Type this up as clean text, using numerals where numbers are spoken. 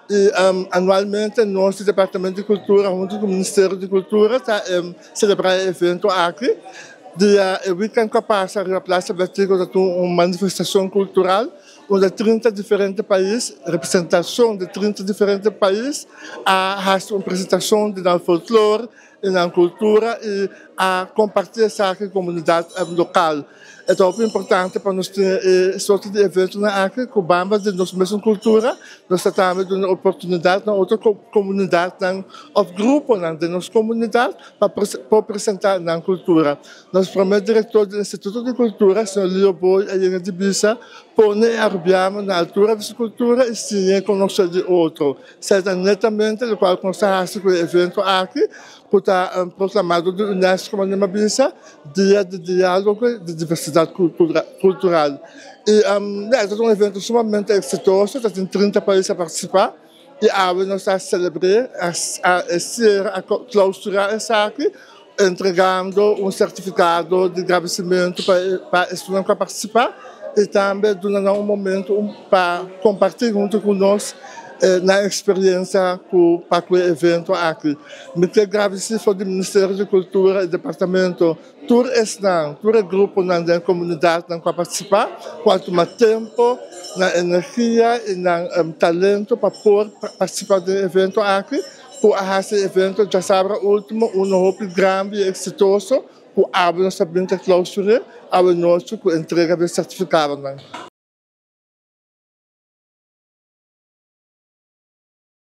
I anualmente nos Departamento di Kultura huntu ku Ministerio di Kultura ta selebrá e evento aki. Dia e weekend ku a pasa riba Plaza Betico ta tin un manifestashon kultural unda 30 diferente pais, representashon di 30 diferente pais a hasi un presentashon di nan folklor i nan kultura i a kompartí esaki ku komunidat lokal. E ta hopi importante pa nos tin e sorto di eventonan aki ku banda di nos mesun kultura, nos ta tambe duna oportunidat na otro komunidatnan òf gruponan den nos komunidat pa por presentá nan kultura. Nos promé direktor di Instituto di Kultura, señor Leo Boy, a yega di bisa, Pone e arubiano na altura di su kultura i siñ'é konosé di otro. Esei ta netamente lokual ku nos ta hasi ku e evento aki, ku ta proklamá dor di UNESCO manera mi a bisa, Dia di Diálogo di Diversidat Kultural. I ya, e ta un evento sumamente eksitoso, ta tin 30 pais a partisipá i awe nos ta selebr'é, a sera, a klousurá esaki entregando un sertifikado di gradisimentu pa esunnan ku a partisipá i tambe duna nan un momento pa kompartí huntu ku nos nan eksperiencia ku pa ku e evento aki. Mi ke gradisí for di Ministerio di Kultura i Departamento tur esnan, tur e gruponan den komunidatnan ku a partisipá, ku a tuma tempu, nan energia i nan talento pa por partisipá den e evento aki, ku a hasi e evento djasabra ultimo uno hopi grandi i eksitoso ku awe nos ta bin ta klausur'é awe nochi ku entrega di e sertifikadonan.